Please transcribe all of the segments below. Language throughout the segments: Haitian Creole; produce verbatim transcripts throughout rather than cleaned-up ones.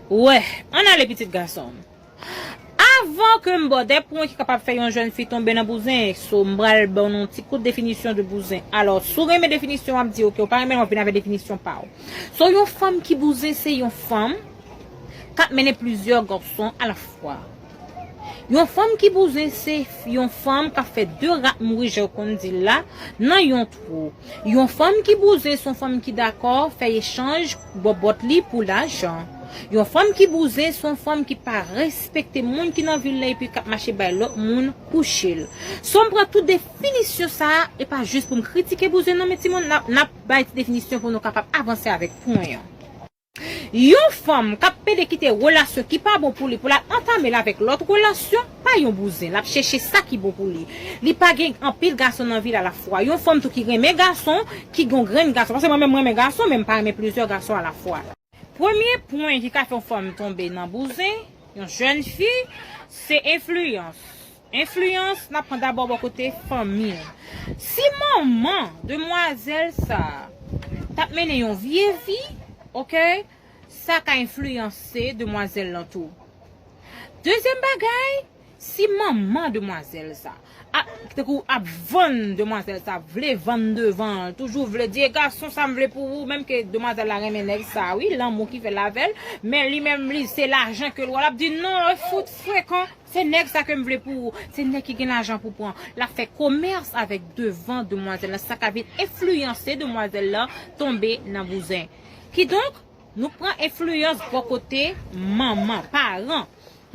Wè, ann ale pitit gason m. Avan ke m ba w de pwen ki kapab fè yon jèn fi tonbe nan bouzen, so m pral ba w yon ti kout definisyon de bouzen. Alò, si w renmen definisyon, w ap di, oke, ou pa renmen, w ap vin avèk definisyon pa w. So, yon fanm ki bouzen, se yon fanm k ap mennen plizyè gason alafwa. Yon fanm ki bouzen se yon fanm k ap fè de rat mouri, jan yo konn di l la, nan yon twou. Yon fanm ki bouzen se yon fanm ki dakò fè echanj bòbòt li pou lajan. Yon fanm ki bouzen se yon fanm ki pa respekte moun ki nan vil la epi k ap mache bay lòt moun kouche l. So m pran tout definisyon sa a, e pa jis pou m kritike bouzen non, men timoun, n ap, n ap bay ti definisyon pou nou kapab avanse avèk pwen an. Yon fanm k ap pede kite relasyon ki pa bon pou li pou l al antame l avèk lòt relasyon, pa yon bouzen. L ap chèche sa ki bon pou li. Li pa gen anpil gason nan vi l alafwa. Yon fanm tou ki renmen gason, ki gen yon grenn gason. Paske mwen menm, mwen renmen gason, men m pa renmen plizyè gason alafwa. Premye pwen ki ka fè yon fanm tonbe nan bouzen, yon jèn fi, se enfliyans. Enfliyans, n ap pran dabò bò kote fanmi l. Si manman demwazèl sa a t ap mennen yon vye vi, oke, sa ka enfliyanse demwazèl lan tou. Dezyèm bagay, si manman demwazèl sa ap, tankou ap vann demwazèl sa, vle vann devan l, toujou vle di, "E gason sa m vle pou ou," menm ke demwazèl la renmen nèg sa, wi, lanmou ki fè l avè l, men li menm, li, se lajan ke l wè, l ap di, "Non, e fout frekan." Se nèg sa ke m vle pou ou. Se nèg ki gen lajan pou pran. L ap fè komès avèk devan demwazèl la. Sa ka vin enfliyanse demwazèl la tonbe nan bouzen. Kidonk, nou pran enfliyans bò kote manman, paran.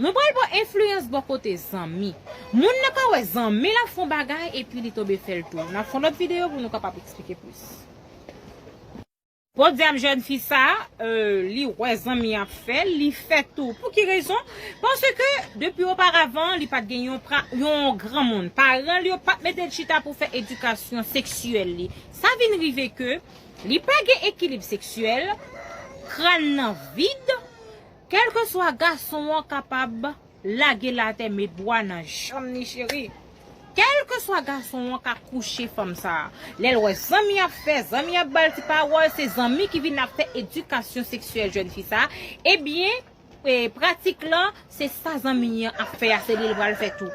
Nou pral pran enfliyans bò kote zanmi. Moun nan ka wè zanmi l ap fè yon bagay epi li tonbe fè l tou. N ap fè yon lòt videyo pou nou kapab eksplike plis. Bon, di a m jèn fi sa, euh, li wè zanmi ap fè, li fè tou. Pou ki rezon? Paske depi oparavan, li pa t gen yon, pra- yon granmoun. Paran li yo pa t mete l chita pou fè edikasyon seksyèl li. Sa vin rive ke li pa gen ekilib seksyèl, kràn nan vid, kèlkeswa gason an kapab lage l atè, met bwa nan janm ni, cheri. Kèlkeswa gason an ka kouche fanm sa a. Lè l wè zanmi ap fè, zanmi ap ba l ti pawòl, se zanmi ki vin ap fè edikasyon seksyèl jèn fi sa a. Ebyen, e, pratik lan, se sa zanmi an ap fè a, se li l pral fè tou.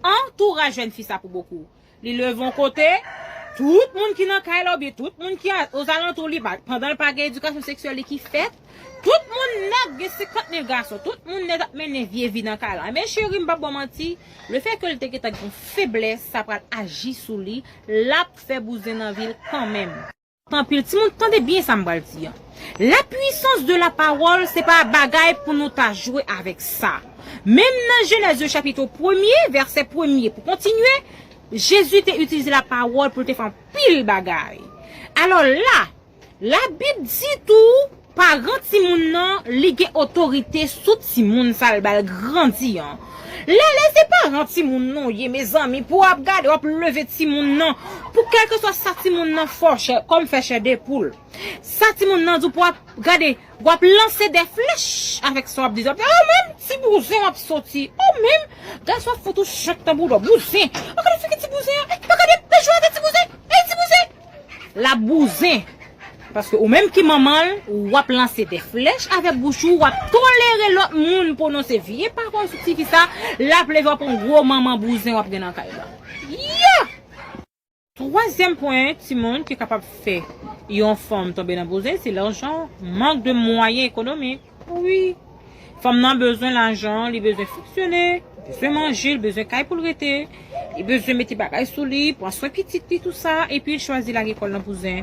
Antouraj jèn fi sa pou bokou. Li leve yon kote, tout moun ki nan kay la oubyen tout moun ki a- ozalantou li, pa- pandan l pa gen edikasyon seksyèl li ki fèt, tout moun nèt gen senkant mil gason, tout moun nèt ap mennen vye vi nan kay la. Men cheri, m p ap ba w manti, lefètke l te gentan gen yon feblès, sa pral aji sou li, l ap fè bouzen nan vi l kanmenm. Anpil timoun, tande byen sa m pral di an. La puissance de la parole, se pa bagay pou nou ta jwe avèk sa. Menm nan Jenèz yo chapit premye, vèsè premye, pou kontinye, Jezi te itilize lapawòl pou l te fè anpil bagay. Alò la, Labib di tou, paran timoun nan, li gen otorite sou timoun sa l ba l grandi an. Lè, lè se paran timoun nan w ye, mezanmi, pou w ap gade, w ap leve timoun nan, pou kèlkeswa sa timoun nan fè w chè, kòm fè chè de poul. Sa timoun nan di w pou w ap gade, w ap lanse de flèch avèk sa w ap di. W ap di, "Oh, menm ti bouzen w ap soti. Oh, menm, gad sa w ap fout ou chak tanbou dò. Bouzen. Oh, gade figi ti bouzen an. Oh, gade, gade jwèt ti bouzen. Ey, ti bouzen." L ap bouzen. Paske ou menm ki manman l, w ap lanse de flèch avèk bouch ou, w ap tolere lòt moun pwononse vye pawòl sou tifi sa, l ap leve w ap yon gwo manman bouzen w ap gen nan kay la. Yeah! Twazyèm pwen, timoun, ki kapab fè yon fanm tonbe nan bouzen, se lajan, mank de mwayen ekonomik. Wi. Fanm nan bezwen lajan, li bezwen fonksyone, li bezwen manje, li bezwen kay pou l rete, li bezwen mete bagay sou li, pran swen pitit li, tou sa, epi l chwazi lage kò l nan bouzen.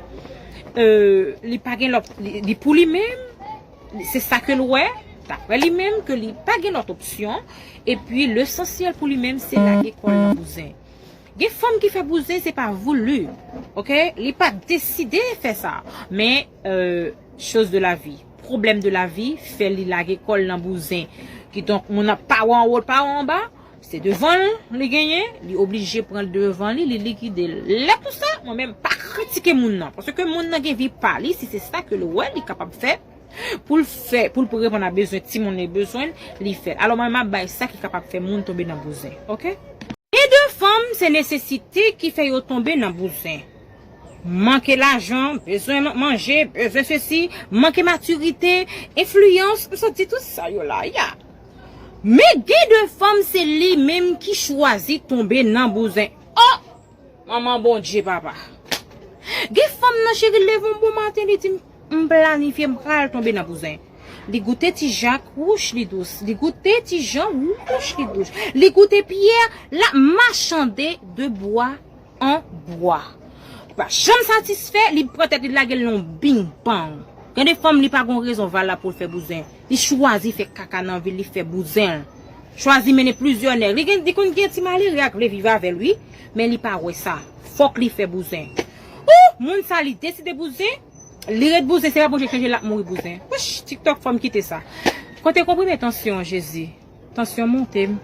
Euh, li pa gen lòt, li, li pou li menm, se sa ke l wè, daprè li menm, ke li pa gen lòt opsyon, epi lesansyèl pou li menm, se lage kò l nan bouzen. Gen fanm ki fè bouzen, se pa voulu. Oke? Li pa deside fè sa. Men, euh, chose de la vie, pwoblèm de la vie fè li lage kò l nan bouzen. Kidonk, moun nan pa wè anwo, pa wè anba, se devan l li genyen, li oblije pran devan li, li likide l. Lè konsa, mwen menm pa kritike moun nan, paske moun nan gen vi pa li, si se sa ke l wè li kapab fè, pou l fè, pou l pou reponn a bezwen timoun li bezwen, li fè l. Alò, mwen, m ap bay sa ki kapab fè moun tonbe nan bouzen. Oke? Gen de fanm, se nesesite ki fè yo tonbe nan bouzen. Manke lajan, bezwen manje, bezwen sesi, manke matirite, enfliyans, m sot di tout sa yo la, ya. Men gen de fanm se li menm ki chwazi tonbe nan bouzen. Oh! Manman Bondye papa. Gen fanm nan cheri leve yon bon maten li di m planifye m pral tonbe nan bouzen. Li goute ti jak wouch li dous. Li goute ti jan wouch li dous. Li goute pyè la machande de bwa an bwa. Li pa janm satisfè, li pran tèt li lage l nan bing bang. Gen de fanm li pa gon rezon valab pou l fè bouzen. Li chwazi fè kaka nan vi l, li fè bouzen l. Chwazi mennen plizyè nèg. Li gen li konn gen ti malere ak vle viv avè l wi, men li pa wè sa. Fòk li fè bouzen. Ou moun sa li deside bouzen, li ret bouzen, se pa Bondye k chanje l ap mouri bouzen. Wouch, TikTok fò m kite sa. Kote konprime tansyon an Jezi. Tansyon monte m.